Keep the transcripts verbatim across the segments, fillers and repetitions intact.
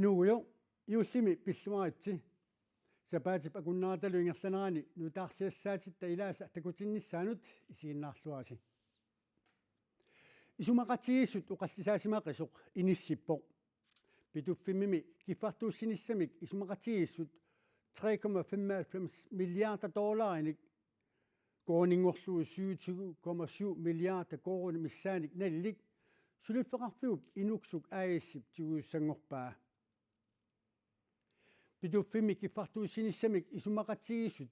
Nuugujoq, juullimi pilluaritsi. Sapaatip akunneratalu ingerlanerani nutaarsiassaatitta ilaasa takutinnissaanut isiginnaarluarisi. Isumaqatigiissut oqallisaasimaqisoq inissippoq. Pituffimmimi kiffartuussinissamik isumaqatigiissut tre komma femoghalvfems milliarder dollarinik, koruuninngorlugu syvogtyve komma syv milliarder koruunit missaannik nalilik, suliffeqarfiup Inuksuk A/S-ip tiguissanngorpaa. Pituffimmi kiffartuussinissamik isumaqatigiissut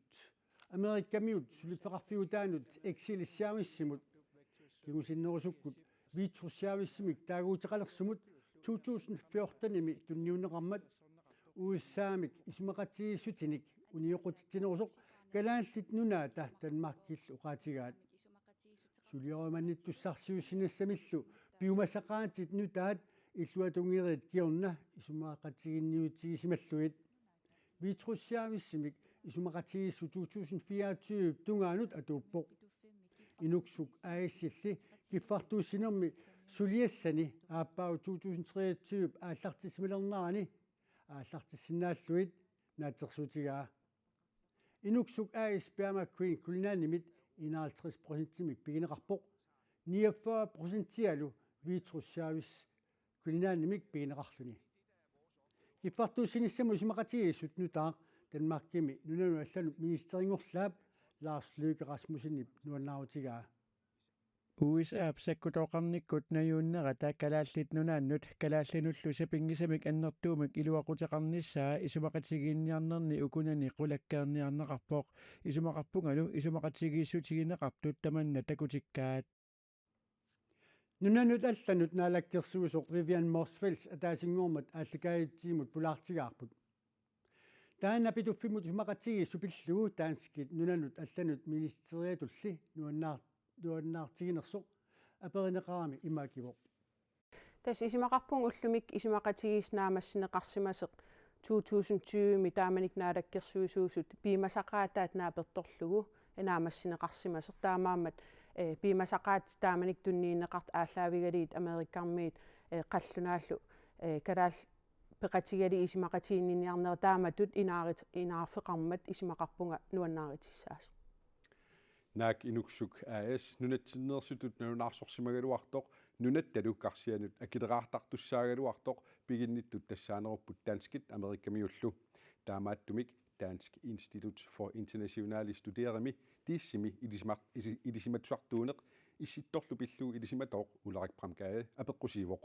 Amerikamiut suliffeqarfiutaanut Excelsior-issimut kingusinnerusukkut Vitruviussimik taaguuteqalersumut to tusind fjorten-imi tunniunneqarmat U S A-mik isumaqatigiissutinik unioqqutitsinerusoq Kalaallit Nunaata Danmarkillu oqaatigaat. Suliorimannittussarsiuussinissamillu piumasaqaatit nutaat illuatungeriit kingorna isumaqatiginniutigisimallugit. Vitruviussimik isumaqatigiissut to tusind fireogtyve tungaanut atuuppoq. Inuksuk A/S-illi kiffartuussinermi suliassani aappaagu to tusind treogtyve aallartissimalernerani aallartissinnaallugit naatsorsuutigaa. Inuksuk A/S Burma Green Greenlandimit enoghalvtreds procentimik pigineqarpoq, niogfyrre procentialu Vitruvius Greenlandimik pigineqarluni. Kiffartuussinissamut isumaqatigiissut nutaaq Danmarkimi nunanut allanut ministerinngorlaap Lars Løkke Rasmussenip nuannaarutigaa. U S A-p sakkutooqarnikkut najuunnerata Kalaallit Nunaannut kalaallinullu sapinngisamik annertuumik iluaquteqarnissaa isumaqatigiinniarnerni ukunani qulakkeerniarneqarpoq. Isumaqarpungalu isumaqatigiissutigineqartut tamanna takutikkaat. Nunanut allanut naalakkersuisoq Vivian Motzfeldt ataasinngormat aallakaatitsimut pulaartigaarput. Taanna Pituffimmut isumaqatigiissut pillugu danskit nunanut allanut ministeriatulli nuannaar-, nuannaartiginersoq aperineqarami imaakkivoq. Tassa isumaqarpunga ullumikkut isumaqatigiissut naammassineqarsimasoq to tusind tyve-mi taamanikkut naalakkersuisuusut piumasaqaataat naapertorlugu naammassineqarsimasoq. Taamaammat, eh, piumasaqaatit taamanikkut tunniunneqartut aallaavigalugit Amerikamiut, eh, qallunaallu, eh, kalaal- peqatigalugit isumaqatigiinniarnerat taamatut inaarit-, inaarfeqarmat isumaqarpunga nuannaarutissaasoq. Naak Inuksuk A/S nunatsinneersutut nalunaarsorsimagaluartoq, nunattalu karsianut akileraartartussaagaluartoq, piginnittut tassaanerupput danskit Amerikamiullu. Taamaattumik Dansk Institut for Internationale Studeerimi, DIIS-imi ilisimaq-, isi-, ilisimatusartuuneq Issittorlu pillugu ilisimatooq Ulrik Bramgade apeqqusiivoq.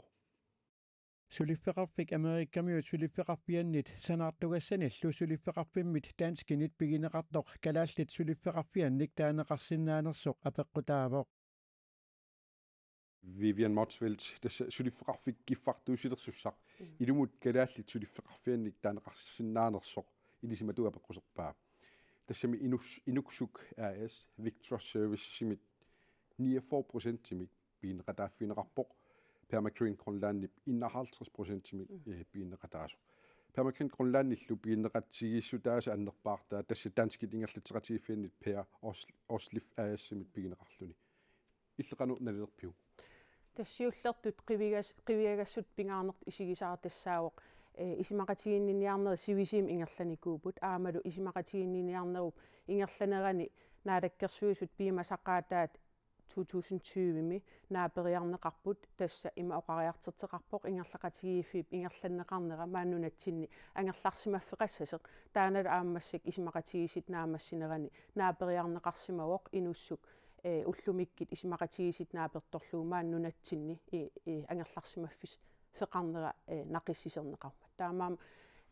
Suliffeqarfik Amerikamiut suliffeqarfiannit sanaartugassanillu suliffeqarfimmit danskinit pigineqartoq kalaallit suliffeqarfiannik taaneqarsinnaanersoq apeqqutaavoq. Vivian Motzfeldt, tassa suliffeqarfik kiffartuussilersussaq, mm, ilumut kalaallit suliffeqarfiannik taaneqarsinnaanersoq ilisimatuut apeqquserpaa. Tassami Inus-, Inuksuk A/S Victra Servicesimit niogfyrre procentimik pigineqataaffigineqarpoq, Permagreen Greenlandip enoghalvtreds procentimik, mm, eh, pigineqataasoq. Permagreen Greenlandillu pigineqatigiissutaasa annerpaartaa tassa danskit ingerlatseqatigiiffiannit Per Os-, Oslif A/S-imit pigineqarluni. Illit qanoq nalilerpiuk? Tassa siullertut qivigas-, qiviagassutut pingaarnertut isigisara tassaavoq, eh, isumaqatigiinniarnerit sivisuumik ingerlanikuupput, aammalu isumaqatigiinniarnerup ingerlanerani naalakkersuisut piumasaqaataat to tusind tyve-mi naaperiarneqarput, tassa ima oqariartorteqarpoq ingerlaqatigiiffiup ingerlanneqarnera maani nunatsinni angerlarsimaffeqassasoq, taannalu aamma massakkut isumaqatigiissut naammassinerani naaperiarneqarsimavoq Inussuk, eh, ullumikkut isumaqatigiissut naapertorlugu maani nunatsinni, eh, eh, angerlarsimaffis-, -feqarnera, eh, naqissiserneqarmat. Taamaammat,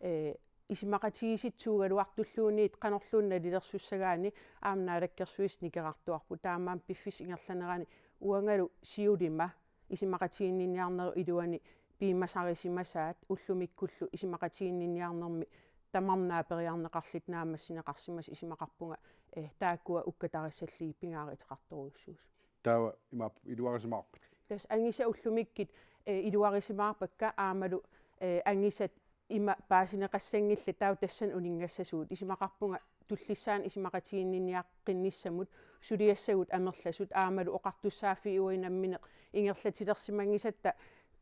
eh, isumaqatigiissutsuugaluartulluunniit qanorluunniit nalilersussagaanni aamma Naalakkersuisut nikerartuarput. Taamaammat piffissap ingerlanerani uangalu siulima isumaqatigiinniarnerup iluani piumasarisimasaat ullumikkullu isumaqatigiinniarnermi tamarmik naaperiarneqarlutik naammassineqarsimasut isumaqarpunga, eh, taakkua ukkatarissallugit pingaaruteqartorujussuusut. Taava imaappoq iluarisimaarpat? Tassa angisat ullumikkut, eh, iluarisimaarpakka aammalu, eh, angisat ima paasineqassanngillat taava tassani uninngassasugut. Isumaqarpunga tullissaani isumaqatigiinniaqqinnissamut suliassagut amerlasut aammalu oqartussaaffiit uagut nammineq ingerlatilersimanngisatta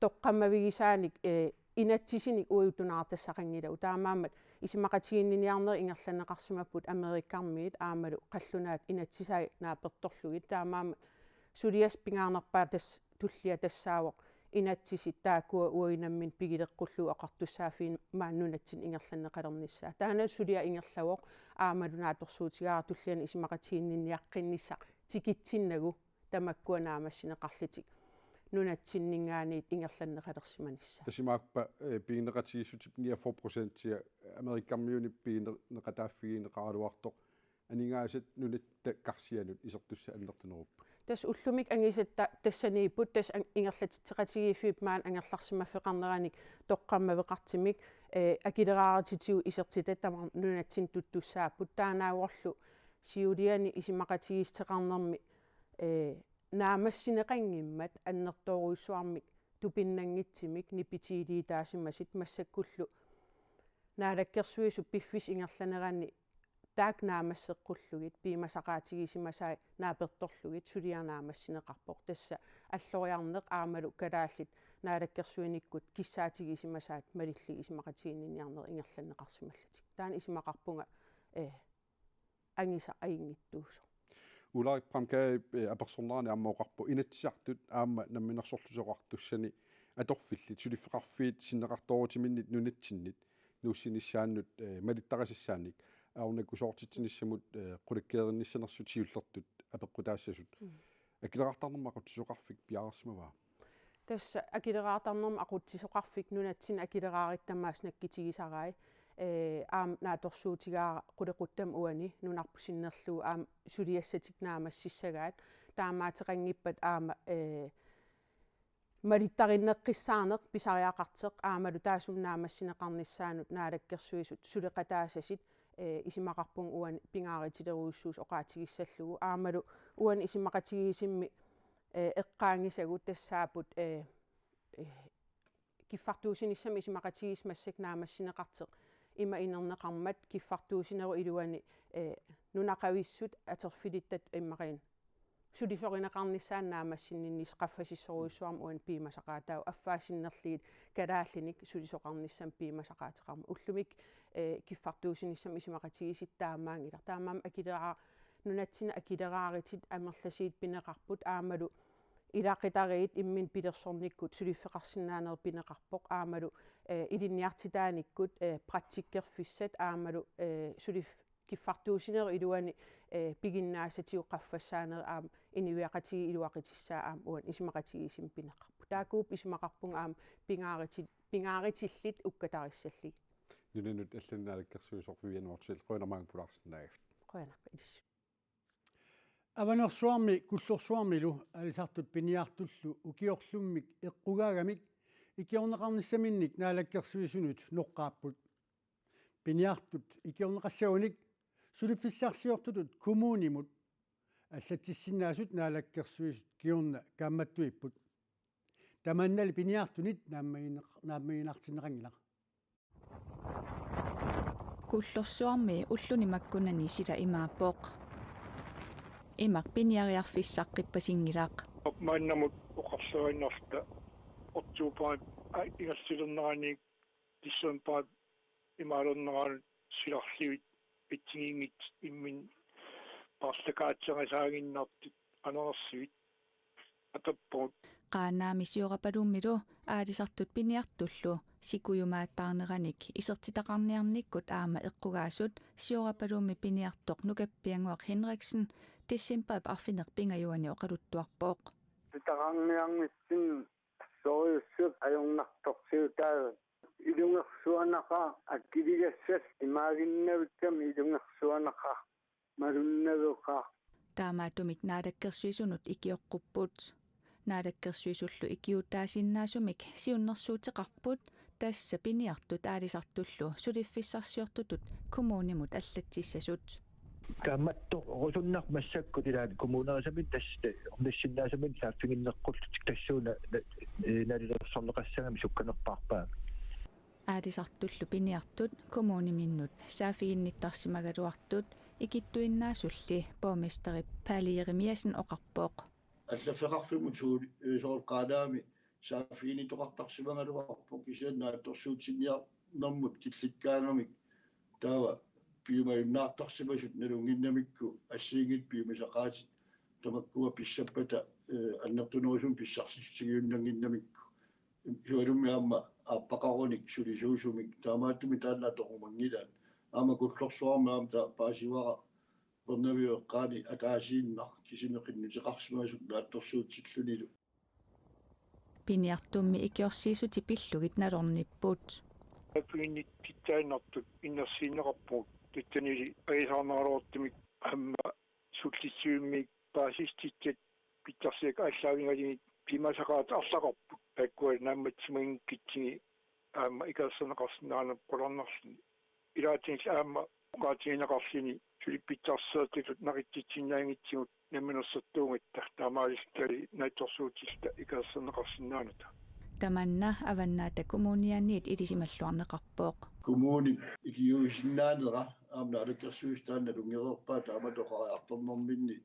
toqqammavigisaanik, eh, inatsisinik uagut tunaartassaqanngilagut. Taamaammat isumaqatigiinniniarnerit ingerlanneqarsimapput Amerikkarmiit aammalu qallunaat inatsisai naapertorlugit. Taamaammat suliassat pingaarnerpaat tassa tullia tassaavoq inatsisit taakkua uagut nammineq pigileqqullugu oqartussaaffiit maani nunatsinni ingerlanneqalernissaat. Taanna suliaq ingerlavoq aammalu naatsorsuutigaara tullianut isumaqatigiinninniaqqinnissaq tikitsinnagu tamakkua naammassineqarlutik nunatsinninngaanniit ingerlanneqalersimanissaat. Tassa imaappa, eh, piginneqatigiissutip niogfyrre procentia Amerikkarmiunit piginneqataaffigineqaraluartoq aningaasat nunatta karsianut isertussat annertunerupput. Tassa ullumikkut angisatta tassaniipput, tassa an-, ingerlatitseqatigiiffiup maani angerlarsimaffeqarneranik toqqammaveqartumik, eh, akileraarutit isertitat tamarmik nunatsinni tuttussaapput, taannaavorlu siuliani isumaqatigiissuteqarnermi, eh, naammassineqanngimmat annertoorujussuarmik tupinnanngitsumik nipitiiliutaasimasut massakkullu Naalakkersuisut piffissap ingerlanerani taakku naammasseqqullugit piumasaqaatigisimasai naapertorlugit suliaq naammassineqarpoq. Tassa alloriarneq aammalu kalaallit naalakkersuinikkut kissaatigisimasaat malillugit isumaqatigiinniniarnerit ingerlanneqarsimallutik. Taanna isumaqarpunga, eh, angisaq ajunngitsuusoq. Ulrik Bramgade, eh, apersornerani aamma oqarpoq Inatsisartut aamma Namminersorlutik Oqartussani atorfillit suliffeqarfiit sinneqartoorutiminnit nunatsinnit nuussinissaannut, eh, malittarisassaanik ajornakusoortitsinissamut, eh, qulakkeerinnissanersut siullertut apeqqutaassasut. Mm. Akileraartarnermut aqutsisoqarfik piareersimavaa? Tassa akileraartarnermut aqutsisoqarfik nunatsinni akileraarutta tamaasa nakkutigisarai. Eh, aamma naatsorsuutigaara qulequttamut uani nunarput sinnerlugu aamma suliassatik naammassissagaat. Taamaattoqanngippat aamma, eh, malittarinneqqissaarneq pisariaqartoq aammalu taassuma naammassineqarnissaanut Naalakkersuisut suleqataasasut, eh, isumaqarpunga uani pingaarutilerujussuusoq oqaatigissallugu. Aammalu uani isumaqatigiissummi, eh, eqqaanngisagut tassaapput, eh, eh, kiffartuussinissamut isumaqatigiissut massakkut naammassineqartoq ima inerneqarmat kiffartuussinerup iluani, eh, nunaqavissut atorfilittat immaqaluunniit sulisorineqarnissaannut naammassinnissaq qaffasissorujussuarmik uani piumasaqaataavoq, affaa sinnerlugit kalaallinik sulisoqarnissamut piumasaqaateqarmat. Ullumikkut, eh, kiffartuussinissamut isumaqatigiissut taamaanngilaq. Taamaammat akileraar-, nunatsinni akileraarutit amerlasuut pineqarput aammalu ilaqutariit imminnut pilersornikkut suliffeqarsinnaaneq pineqarpoq aammalu, eh, ilinniartitaanikkut, eh, praktikkerfissat aammalu, eh, suliff-, kiffartuussinerup iluani, eh, piginnaasatigut qaffassaanerit aamma inuiaqatigiit iluaqutissaat aamma uani isumaqatigiissummi pineqarput. Taakkuupput isumaqarpunga aamma pingaaruti-, pingaarutillit ukkatarissallugu. Nunanut allanut naalakkersuisoq Vivian Motzfeldt, qujanaq maanga pulaarsinnaagavit. Qujanarpoq ilissi. Avanersuarmi Kullorsuarmilu aalisartut piniartullu ukiorlummik eqqugaagamik ikiorneqarnissaminnik Naalakkersuisunut noqqaapput. Piniartut ikiorneqassagunik suliffissarsiortutut kommunimut allatsissinnaasut Naalakkersuisut kingorna kaammattuipput. Tamannali piniartunit naammagineq-, naammaginartinneqanngilaq. Kullorsuarmi ulluni makkunani sila imaappoq. Imaq piniariarfissaqqippasinngilaq. Maannamut oqarluinnarluta oktobarip, aa, ingerlalernerani decembarip imaalernerani silarlugit assigiinngitsut imminnut paarlakaatserisaaginnartut anerersut atappoq. Qaanaami Siorapalummilu aalisartut piniartullu sikujumaataarneranik isertitaqarniarnikkut aamma eqqugaasut Siorapalummi piniartoq Nukappiannguaq Henriksen decembarip arfineq-pingajuani oqaluttuarpoq. Isertitaqarniarnitsinni assorujussuaq ajornartorsiutaavoq. Ilungersuanaqaaq akiligassat imaaginnavikkami ilungersuanaqaaq. Malunnaveqaaq. Taamaattumik Naalakkersuisunut ikioqqupput. Naalakkersuisullu ikiuuttaasinnaasumik siunnersuuteqarput, tassa piniartut aalisartullu suliffissarsiortutut kommunimut allatsissasut. Kaammattorusunnarpoq massakkut ilaat kommunerisaminnut tassa ornissinnaasaminnut saaffiginneqqullutik tassuuna na-, na-, nalilersorneqassagamik sukkanerpaarpaat. Aalisartullu piniartut kommuniminnut saaffiginnittarsimagaluartut ikittuinnaasulli borgmesterip Paali Jeremiassen oqarpoq. Allaffeqarfimmut suul-, soorlu Qaanaami saaffiginnittoqartarsimagaluarpoq kisianni naatsorsuutinniarnermut killikkaangamik taava piumajunnaartarsimasut nalunnginnamikku assigiinngitsut piumasaqaatit tamakkua pissappata, eh, annertunerusumik pissarsissutigiunnannginnamikku. Ilualummi aamma aappaqarunik sulisuusumik taamaattumik taanna atorumanngilaat. Aamma Kullorsuarmi aamma taava paasivara Upernaviup eqqaani ataasiinnaq kisimi qinnuteqarsimasut naatsorsuutillunilu. Piniartummi ikiorsiissutit pillugit nalornipput. Apiinnittitsaannartut innersuunneqarpugut, tassanili ajuusaarneraluartumik aamma sullissivimmiit paasissutissat pitsarsiakkat aallaavigalugit piumasaqaatit arlaqarput, taakkua naammassimanngikkutsigu aamma ikersarneqarsinnaaneq qularnarluni. Ilaatigut aamma oqaatigineqarluni suli pitsarsiassatut naqitsitsinnaanngitsigut namminersortuugatta, taamaalilluni naatsorsuutilluta ikersarneqarsinnaanata. Tamanna Avannaata Kommunianiit ilisimalluarneqarpoq. Kommunip ikiuussinnaanera aamma Naalakkersuisut taanna nalunngereerpaat, taamatut oqariartornerminni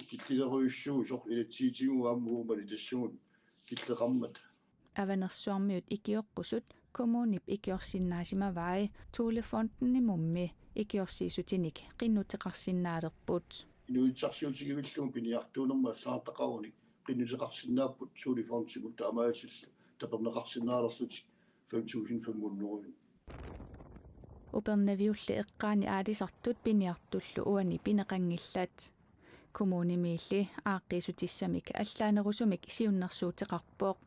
killilerujussuusoq inatsisitigut aamma uumali tassugut killeqarmata. Avanersuarmiut ikioqqusut kommunip ikiorsinnaasimavai Thulefondimummi ikiorsiissutinik qinnuteqarsinnaalerput. Inuitsarsiutigivillugu piniartuunermut allagartaqarunik qinnuteqarsinnaapput Thulefondimut taamaasillutik taperneqarsinnaalerlutik fem tusind fem hundrede. Upernaviulli eqqaani aalisartut piniartullu uani pineqanngillat. Kommunimiilli aaqqiissutissamik allaanerusumik siunnersuuteqarpoq.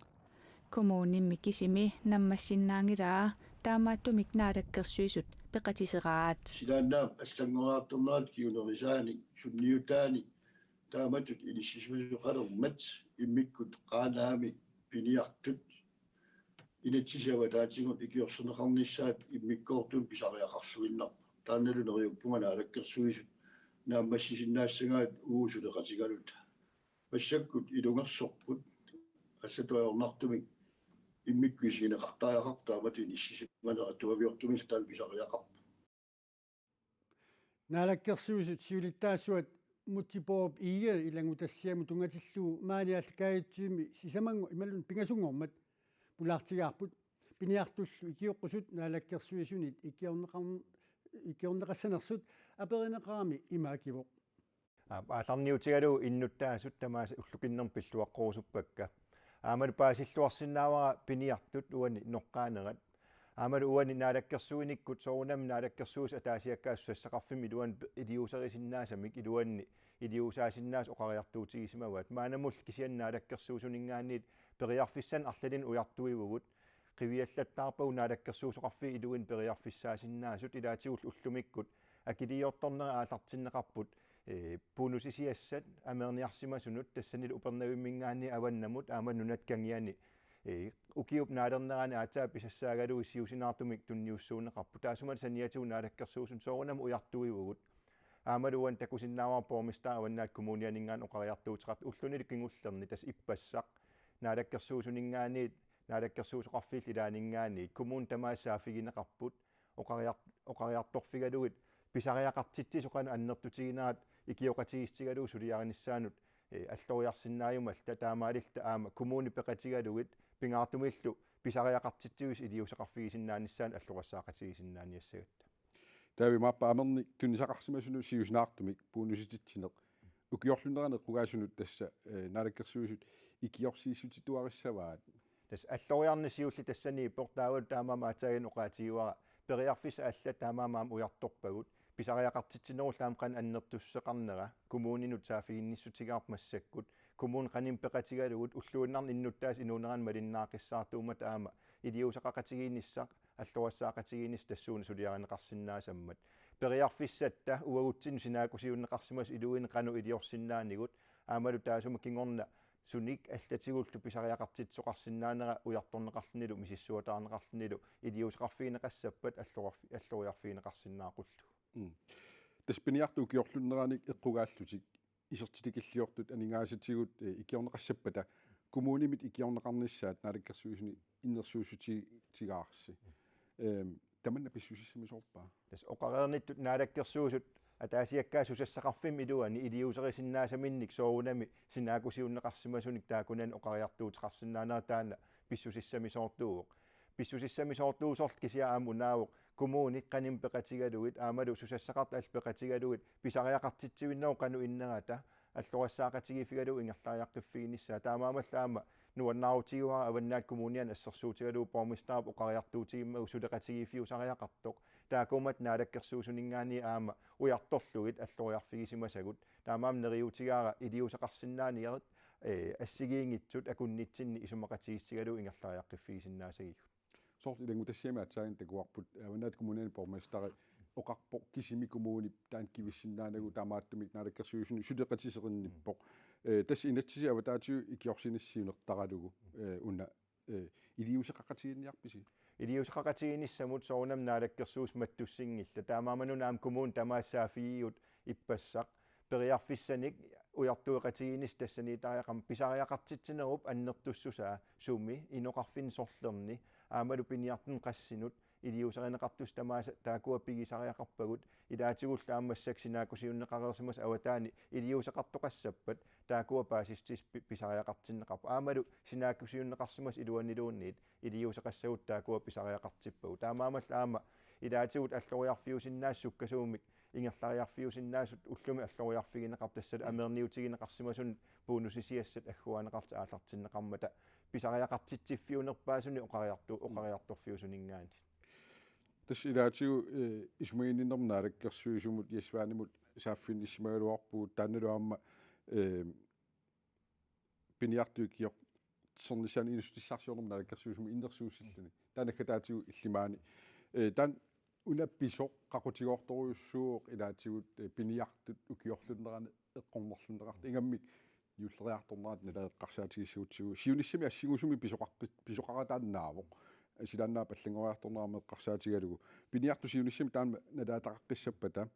Kommunimi kisimi nammassinnaanngilaa, taamaattumik Naalakkersuisut peqatiseraat. Silaannaap allanngoriartornerata kingunerisaanik sunniutaanik taamatut inissisimasoqalermat immikkut Qaanaami piniartut inatsisip avataatigut ikiorserneqarnissaat immikkoortut pisariaqarluinnarput. Taannalu neriuppunga Naalakkersuisut naammassisinnaassagaat uagut suleqatigaluta. Massakkut ilungersorput allatut ajornartumik immikkut isigineqartariaqarput taamatut inissisimanera, tuaviortumillu taanna pisariaqarpoq. Naalakkersuisut siulittaasuat Múte Bourup Egede ilanngutassiamut tunngatillugu maani aallakaatitsivimmi sisamannguaq imaluunniit pingasunngormat pulaartigaarput. Piniartullu ikioqqusut Naalakkersuisunit ikiorneqar-, ikiorneqassanersut aperineqarami ima akivoq. Aap, aallarniutigalugu innuttaasut tamaasa ullukinnermi pilluaqqorusuppakka. Aammalu paasilluarsinnaavara piniartut uani noqqaanerat. Aammalu uani naalakkersuinikkut soorunami naalakkersuisut ataasiakkaat susassaqarfimmik iluani iliuuserisinnaasamik iluanni iliuusaasinnaasut oqariartuutigisimavaat. Maannamulli kisianni naalakkersuisuninngaanniit periarfissanik arlalinnik ujartuivugut. Qiviallattaarpagut naalakkersuisoqarfiit iluini periarfissaasinnaasut, ilaatigullu ullumikkut akiliiortornerat aallartinneqarput, ee, bonusisiassat amerniarsimasunut, tassanilu Upernavimminngaanniit avannamut aamma nunat kangiani, ee, ukiup naalernerani aatsaat pisassaagaluit siusinaartumik tunniussuunneqarput. Taassuma saniatigut naalakkersuisuni soorunami ujartuivugut. Aammalu uani takusinnaavara borgmesteri Avannaata Kommunianinngaanniit oqariartuuteqartoq ullunilu kingullerni, tassa ippassaq naalakkersuisuninngaanniit naalakkersuisoqarfiillu ilaanninngaanniit kommunit tamaasa saaffigineqarput oqariar-, oqariartorfigalugit pisariaqartitsisut qanoq annertutiginerat ikioqatigiissutigalugu suliarinissaanut, ee, alloriarsinnaajumalluta, taamaalilluta aamma kommunit peqatigalugit pingaartumillu pisariaqartitsivisut iliuuseqarfigisinnaanissaannut alloqassaaqatigisinnaaniassagatta. Taava imaappa amernik tunnisaqarsimasunut siusinaartumik bonusititsineq ukiorlunneranik eqqugaasunut tassa, eh, naalakkersuisut ikiorsiissutituarissavaat. Tassa alloriarneq siulleq tassaniippoq, taavalu taamaammat aatsaannguaq oqaatigivara periarfissat allat taamaammat aamma ujartorpagut, pisariaqartitsinerullu aamma qanoq annertussuseqarnera kommuninut saaffiginnissutigaarput massakkut, kommunit qanimut peqatigalugit ulluinnarni innuttaasut inuunerani malinnaaqqissaartuummata aamma iliuuseqaqatigiinnissaq, alloqassaaqatigiinnissaq tassuuna suliarineqarsinnaasammat. Periarfissatta uagutsinnut sinaakkusiunneqarsimasut iluini qanoq iliorsinnaanigut, aammalu taassuma kingorna sunik allatigullu pisariaqartitsisoqarsinnaanera ujartorneqarlunilu misissuataarneqarlunilu iliuuseqarfigineqassappat alloriarfi-, alloriarfigineqarsinnaaqullugu. Mm. Tassa piniartut ukiorlunneranik eqqugaallutik isertitikilliortut aningaasatigut, eh, ikiorneqassappata kommunimit ikiorneqarnissaat naalakkersuisuni innersuussutigaarsi. Ehm, tamanna pissusissamisoorpa? Tassa oqareernittut naalakkersuisut Ataasiakkaat susassaqarfimmik iluani iliuuserisinnaasaminnik soorunami sinaakkusiunneqarsimasunik taakkunani oqariartuuteqarsinnaanera taanna pissusissamisoortuuvoq. Pissusissamisoortuusorlu kisianni aamma unaavoq kommunit qanimut peqatigalugit aammalu susassaqartut allat peqatigalugit pisariaqartitsivinnerup qanoq innerata alloriassaqatigiiffigalugu ingerlariaqqiffiginissaa. Taamaammallu aamma nuannaarutigaara Avannaata Kommuniani assersuutigalugu borgmesterip oqariartuutigimmagu suleqatigiiffiusariaqartoq. Taakkuummata naalakkersuisuninngaanniit aamma ujartorlugit alloriarfigisimasagut. Taamaammat neriuutigaara iliuuseqarsinnaaniarit, eh, assigiinngitsut akunnitsinni isumaqatigiissutigalugu ingerlariaqqiffigisinnaassagigut. Soorlu ilanngutassiami aatsaannguaq takuarput, eh, Avannaata Kommuniani borgmesteri oqarpoq kisimi kommunip taanna kivissinnaanagu taamaattumik naalakkersuisuni suleqatiserinnippoq. Eh, tassa inatsisit avataatigut ikiorsiinissaq siunertaralugu, eh, una, eh, iliuuseqaqatigiinniarpisi? Iliuuseqaqatigiinnissamut soorunami naalakkersuisut mattussinngillat. Taamaammat una aamma kommunit tamaasa saaffigigut ippassaq. Periarfissanik ujartueqatigiinnissaq tassaniitariaqarmat pisariaqartitsinerup annertussusaa sumi, inoqarfinni sorlerni, aammalu piniartunut qassinut, iliuuserineqartussat tamaasa taakkua pigisariaqarpagut, ilaatigullu aamma massakkut sinaakkusiunneqareersimasut avataani iliuuseqartoqassappat taakkua paasissutissat pi-, pisariaqartinneqarput. Aammalu sinaakkusiunneqarsimasut iluaniluunniit iliuuseqassagutta taakkua pisariaqartippagut. Taamaammallu aamma ilaatigut alloriarfiusinnaasut sukkasuumik ingerlariarfiusinnaasut ullumi alloriarfigineqartut tassalu amerniutigineqarsimasunut bonusisiassat agguaaneqartut aallartinneqarmata pisariaqartitsiffiunerpaasunik oqariartu-, oqariartorfiusuninngaanniit. Tassa ilaatigut, eh, isumaginninnermut naalakkersuisumut Jesper Svane-mut saaffiginnissimagaluarpugut taannalu aamma, eh, piniartut ikiorsernissaannut inissutissarsiornermut naalakkersuisumut innersuussilluni. Taanna naggataatigut illit maani. Eh, taanna una pisoq qaqutigoortorujussuuvoq ilaatigut, eh, piniartut ukiorlunnerani eqqornerlunneqartut ingammik juulleriartornerata nalaat eqqarsaatigissagutsigu. Siunissami assingusumik pisoqaqqi-, pisoqarataannaavoq. Silaannaap allanngoriartornera aamma eqqarsaatigalugu. Piniartut siunissami taanna nalaataqaqqissappata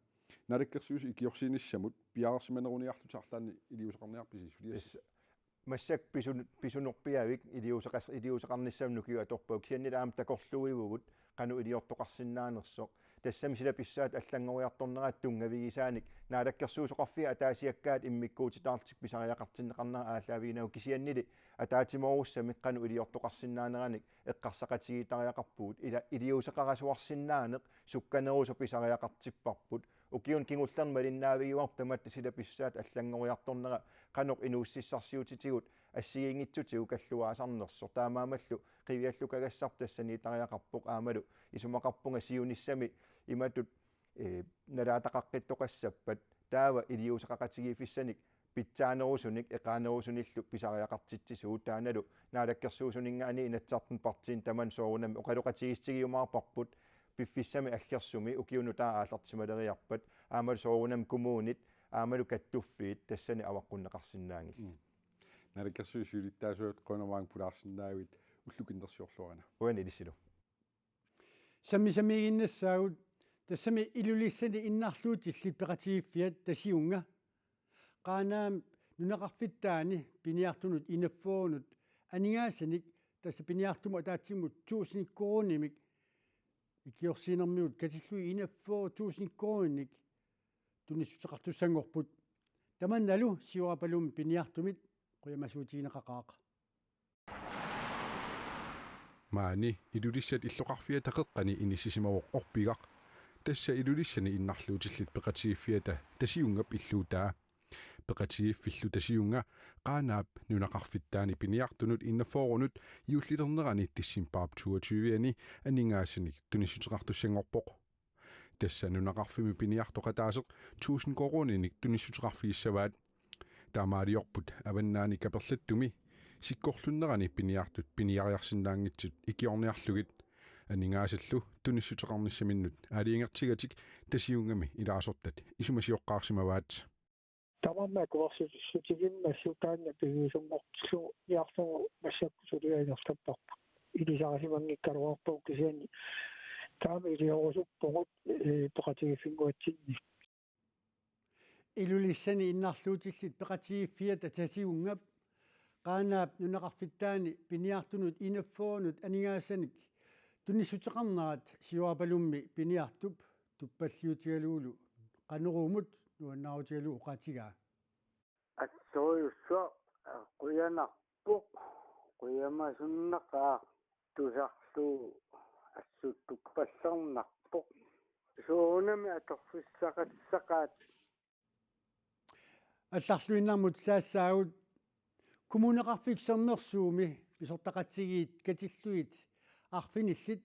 naalakkersuisut ikiorsiinissamut piareersimaneruniarlutit arlaannik iliuuseqarniarpisi suliassat? Tassa massakkut pisun-, pisunorpiavik iliuuseqas-, iliuuseqarnissamut nukiup atorpagut, kisiannili aamma takorluuivugut qanoq iliortoqarsinnaanersoq. Tassami sila pissaat allanngoriartornerata tunngavigisaanik naalakkersuisoqarfiit ataasiakkaat immikkuutitaarlutik pisariaqartinneqarnerat aallaaviginagit, kisiannili ataatsimoorussamik qanoq iliortoqarsinnaaneranik eqqarsaqatigiittariaqarpugut. Ila iliuuseqarasuarsinnaaneq sukkanerusoq pisariaqartipparput. Ukiuni kingullerni malinnaavigivarput tamatta sila pissaat allanngoriartornera qanoq inuussutissarsiutitigut assigiinngitsutigut kalluaasarnersoq. Taamaammallu qiviallukagassarput tassaniitariaqarpoq aammalu isumaqarpunga siunissami imatut, eh, nalaataqaqqittoqassappat taava iliuuseqaqatigiiffissanik pitsaanerusunik eqaanerusunillu pisariaqartitsisugut, taannalu naalakkersuisuninngaanniit Inatsisartuni partiini tamanut soorunami oqaloqatigiissutigiumaarparput piffissami aggersumi ukiunut taava aallartissimaleriarpat aammalu soorunami kommunit aammalu kattuffiit tassani avaqqunneqarsinnaanngillat. Mm. Naalakkersuisut siulittaasuat qujanaq maanga pulaarsinnaagavit, ullukinnersiorluarina. Qujanaq ilissilu. Sammisamiiginnassaagut, tassami Ilulissani innarluutillit peqatigiiffiat Tasiunga Qaanaap nunaqarfittaani piniartunut enogfyrrenut aningaasanik, tassa piniartumut ataatsimut tusind koruunimik, ikiorsiinermigut katillugit enogfyrre tusind koruuninik tunissuteqartussanngorput. Tamannalu Siorapalummi piniartumit qujamasuutigineqaqaaq. Maani Ilulissat illoqarfiata qeqqani inissisimavoq orpigaq. Tassa Ilulissani innarluutillit peqatigiiffiata Tasiungap illuutaa. Peqatigiiffillu Tasiunga Qaanaap nunaqarfittaani piniartunut enogfyrrenut juullilernerani decembarip toogtyve-ani aningaasanik tunissuteqartussanngorpoq. Tassa nunaqarfimmi piniartoqataaseq tusind koruuninik tunissuteqarfigissavaat. Taamaaliorput avannaani Kaperlattumi sikkorlunnerani piniartut piniariarsinnaanngitsut ikiorniarlugit. Aningaasallu tunissuteqarnissaminnut aalajangertigatik Tasiungami ilaasortat isumasioqqaarsimavaat. Tamanna akuersissutigimmassuk taanna piviusunngortillugu niarlugu massakkut suliaq ingerlapparput. Ilisarisimanngikkaluarpagut kisianni taama iliorusuppugut, ee, peqatigiiffinnguatsinni. Ilulissani innarluutillit peqatigiiffiata Tasiungap Qaanaap nunaqarfittaani piniartunut enogfyrrenut aningaasanik tunissuteqarnerat Siorapalummi piniartup tuppalliutigalugulu Qanorumut nuannaarutigalugu oqaatigaa. Assorujussuaq qujanarpoq, qujamasunnaqaaq, tusarlugu assuttuppallernarpoq. Soorunami atorfissaqassaqaat. Allarluinnarmut saassaagut. Kommuneqarfik Sermersuumi pisortaqatigiit katillugit arfinillit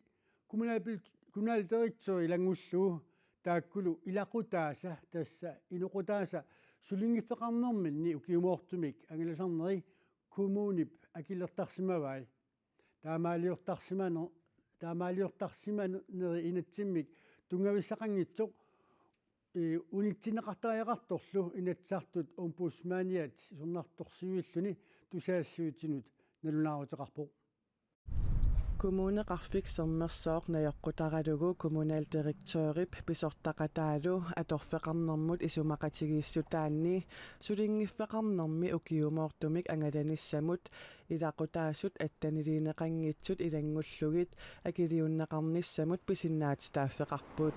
kommunalbil-, kommunaldirektør ilanngullugu taakkulu ilaqutaasa tassa inoqutaasa sulinngiffeqarnerminni ukiumoortumik angalasarneri kommunip akilertarsimavai. Taamaaliortarsimaner-, taamaaliortarsimaneri inatsimmik tunngavissaqanngitsoq, ee, unitsinneqartariaqartorlu Inatsisartut ombudsmaniat isornartorsiuilluni tusagassiuutinut nalunaaruteqarpoq. Kommuneqarfik Sermersooq najoqqutaralugu kommunaldirektørip pisortaqataalu atorfeqarnermut isumaqatigiissutaanni sulinngiffeqarnermi ukiumoortumik angalanissamut ilaqutaasut atteniliineqanngitsut ilanngullugit akiliunneqarnissamut pisinnaatitaaffeqarput.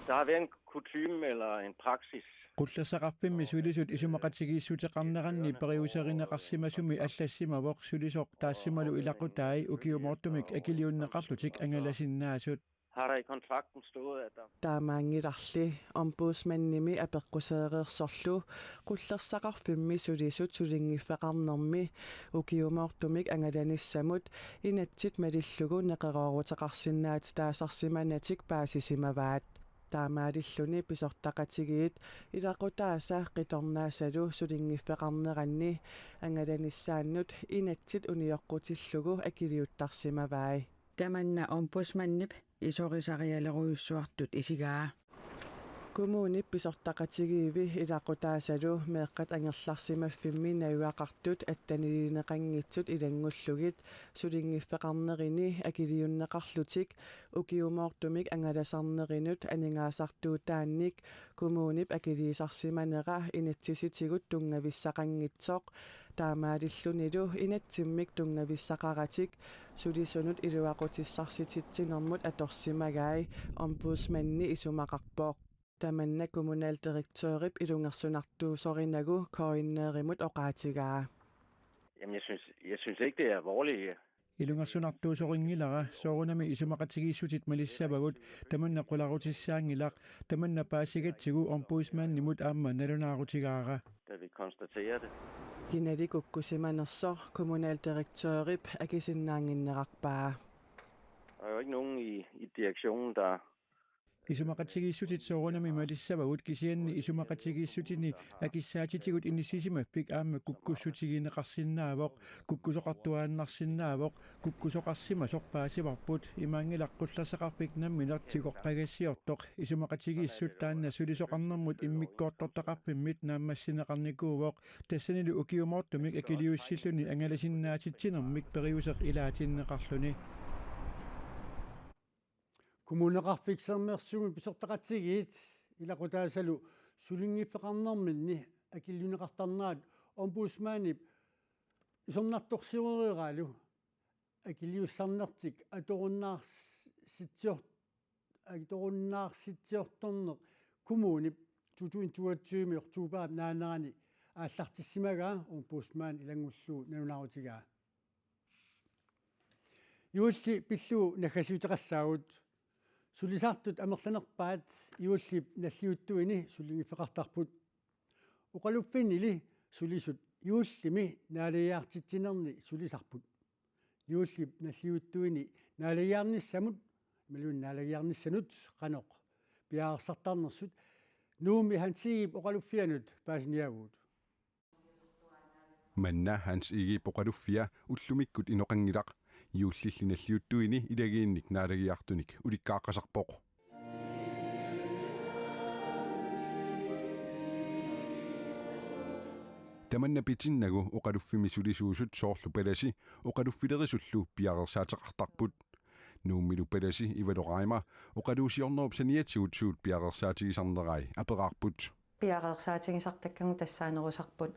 Der har været en kutyme eller en praksis. Qullersaqarfimmi sulisut isumaqatigiissuteqarneranni periuserineqarsimasumi allassimavoq sulisoq taassumalu ilaqutai ukiumoortumik akiliunneqarlutik angalasinnaasut. Har der i kontrakten stået, at der Taamaanngilarli ombudsmandimi apeqquseereersorlu qullersaqarfimmi sulisut sulinngiffeqarnermi ukiumoortumik angalanissamut inatsit malillugu neqerooruteqarsinnaatitaasarsimanatik paasisimavaat. Taamaalilluni pisortaqatigiit ilaqutaasa qitornaasalu sulinngiffeqarneranni angalanissaannut inatsit unioqqutillugu akiliuttarsimavai. Tamanna ombudsmandip isorisarialerujussuartut isigaa. Kommunip pisortaqatigiivi ilaqutaasalu meeqqat angerlarsimaffimmi najugaqartut atteniliineqanngitsut ilanngullugit sulinngiffeqarnerini akiliunneqarlutik ukiumoortumik angalasarnerinut aningaasartuutaannik kommunip akiliisarsimanera inatsisitigut tunngavissaqanngitsoq taamaalillunilu inatsimmik tunngavissaqaratik sulisunut iluaqutissarsitsinermut atorsimagai ombudsmandi isumaqarpoq. Tamanna kommunaldirektørip ilungersunartuusorinagu K N R-imut oqaatigaa. Jamen, jeg synes, jeg synes ikke, det er alvorligt. Ilungersunartuusorinngilara, soorunami isumaqatigiissutit malissavagut, tamanna qularutissaanngilaq, tamanna paasigatsigu ombudsmandimut aamma nalunaarutigaara. Da vi konstaterer det. Kinalik kukkusimanersoq kommunaldirektørip akisinnaannginnerarpaa. Der er jo ikke nogen i, i direktionen, der Isumaqatigiissutit soorunami malissavagut kisianni isumaqatigiissutini akissaatitigut inissisimaffik aamma kukkussutigineqarsinnaavoq, kukkusoqartuaannarsinnaavoq, kukkusoqarsimasoq paasivarput, imaanngilaq qullersaqarfik nammineq tigoqqagassiortoq, isumaqatigiissut taanna sulisoqarnermut immikkoortortaqarfimmit naammassineqarnikuuvoq, tassanilu ukiumoortumik akiliussilluni angalasinnaatitsinermik periuseq ilaatinneqarluni. Kommuneqarfik Sermersuumi pisortaqatigiit ilaqutaasalu sulinngiffeqarnerminni akiliunneqartarnerat ombudsmanip isornartorsioreralu akiliussarnertik atorunnaarsitsior-, atorunnaarsitsiortorneq kommunip to tusind toogtyve oktoberip naanerani aallartissimagaa ombudsman ilanngullugu nalunaarutigaa. Juulli pillugu naggasiuteqassaagut. Sulisartut amerlanerpaat juullip nalliuttuini sulinngiffeqartarput. Oqaluffinnili sulisut juullimi naalagiartitsinerni sulisarput. Juullip nalliuttuini naalagiarnissamut, imaluunniit naalagiarnissanut qanoq piareersartarnersut Nuummi Hans Egedep oqaluffianut paasiniaavugut. Manna Hans Egedep oqaluffia ullumikkut inoqanngilaq, juullilli nalliuttuini ilagiinnik naalagiartunik ulikkaaqqasarpoq. Tamanna pitinnagu oqaluffimmi sulisuusut soorlu palasi oqaluffilerisullu piareersaateqartarput. Nuummilu palasi Ivalo Reimer oqaluusiornerup saniatigut suut piareersaatigisarnerai aperaarput. Piareersaatigisartakkagut tassaanerusarput,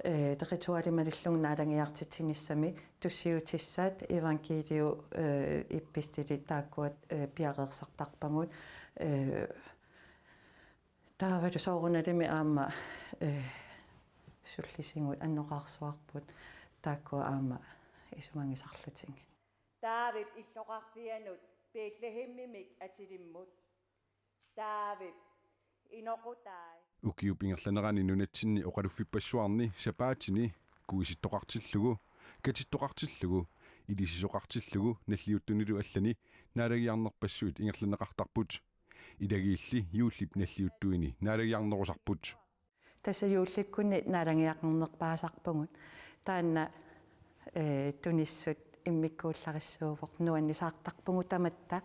ee, ritualit malillugit naalagiartitsinissami tussiutissat, evangeliu, ee, ipistili taakkua, ee, piareersartarpagut, ee, Taavalu soorunalimi aamma, eh, sullisigut annoqarsuarput taakkua aamma isumagisarlutigit. Daavip illoqarfianut Betlehemimik atilimmut. Daavip inoqutai. Ukiup ingerlanerani nunatsinni oqaluffippassuarni sapaatini kuisittoqartillugu, katittoqartillugu, ilisisoqartillugu nalliuttunilu allani naalagiarnerpassuit ingerlanneqartarput. Ilagiilli juullip nalliuttuini naalagiarnerusarput. Tassa juullikkunni naalagiaqarnerpaasarpugut. Taanna, eh, tunissut immikkuullarissuuvoq nuannisaartarpugut tamatta,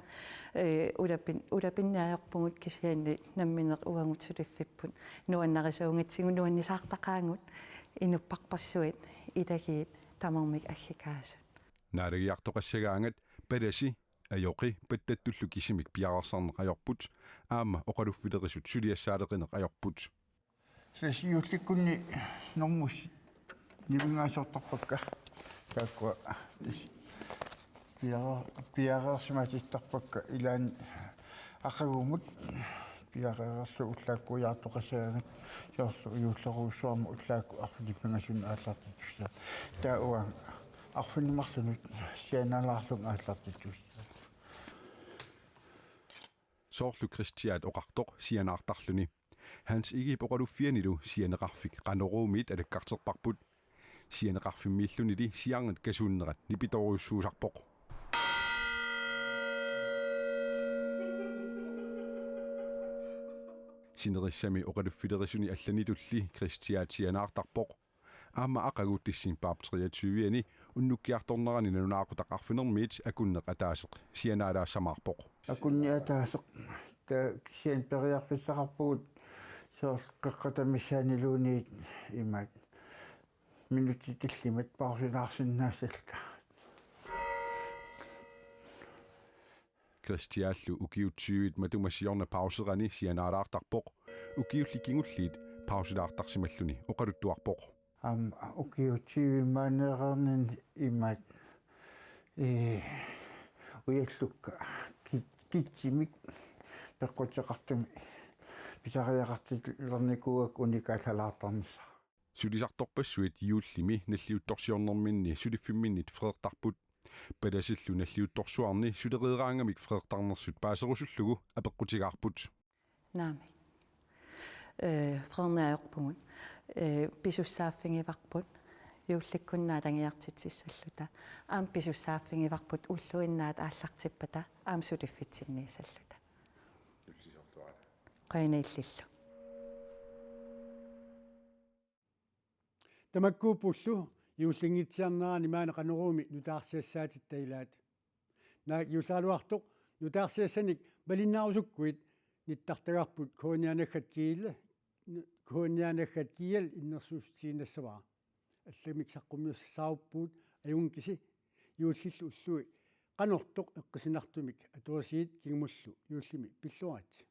eh, ulapin-, ulapinneq ajorpugut kisianni nammineq uagut suliffipput nuannarisuugatsigu nuannisaartaqaagut inuppassuit ilagiit tamarmik aggikaasut. Naalagiartoqassagaangat palasi ajoqi pattattullu kisimik piareersarneq ajorput aamma oqaluffilerisut suliassaaleqineq ajorput. Tassa juullikkunni normut nivingaasiortarpakka taakkua tassa piare-, piareersimatittarpakka ilaanni aqagumut piareerlugu ullaakkut ujaartoqassagaangat soorlu juullerujussuarmut ullaakkut arfineq-pingasunut aallartittussaavoq. Taava uanga arfineq-marlunut sianaalaarlunga aallartittussaavoq. Soorlu Kristiaat oqartoq sianaartarluni. Hans Egedep oqaluffianilu sianeqarfik Qanoruumiit alakkarterparput. Sianeqarfimmiillunili siaarnat kasuunnerat nipitorujussuusarpoq. Sinerissami oqaluffilerisuni allanitulli Kristiaat sianaartarpoq. Aamma aqagu decembarip treogtyve-ani unnukkiartornerani nalunaaqutaq arfinermiit akunneq ataaseq sianaalaassamaarpoq. Akunneq ataaseq, taava kisianni periarfissaqarpugut soorlu qeqqata missaaniluunniit imaat minutsit tallimat pausilaarsinnaassalluta. Kristiaallu ukiut tyvit matuma siorna pauserani sianaalaartarpoq, ukiulli kingulliit pausilaartarsimalluni oqaluttuarpoq. Aamma ukiut tyvit maaneereerninni imaat, ee, ujallukka ki-, kitsimik peqquteqartumik pisariaqartillernikuugakku unikaallalaartarnissaq. Sulisartorpassuit juullimi nalliuttorsiornerminni suliffimminnit freertarput. Palasillu nalliuttorsuarni sulereeraangamik freertarnersut paaserusullugu apeqqutigaarput. Naamik. Ee, freerneq ajorpugut. Ee, pisussaaffigivarput. Juullikkunni naalagiartitsissalluta. Aamma pisussaaffigivarput ulluinnaat aallartippata. Aamma suliffitsinniissalluta. Qujanaq illillu. Tamakkuuppullu juullinngitsiarnerani maani Qanoruumi nutaarsiassaatitta ilaat. Naak juulleraluartoq nutaarsiassanik malinnaarusukkuit nittartagarput K N R naggat G L, K N R naggat G L innersuussutiginnassavara. Allamik saqqummiussassaaruppugut, ajunngi kisi juullillu ullui qanortoq eqqisinartumik atorisigit kingumullu juullimi pilluaritsi.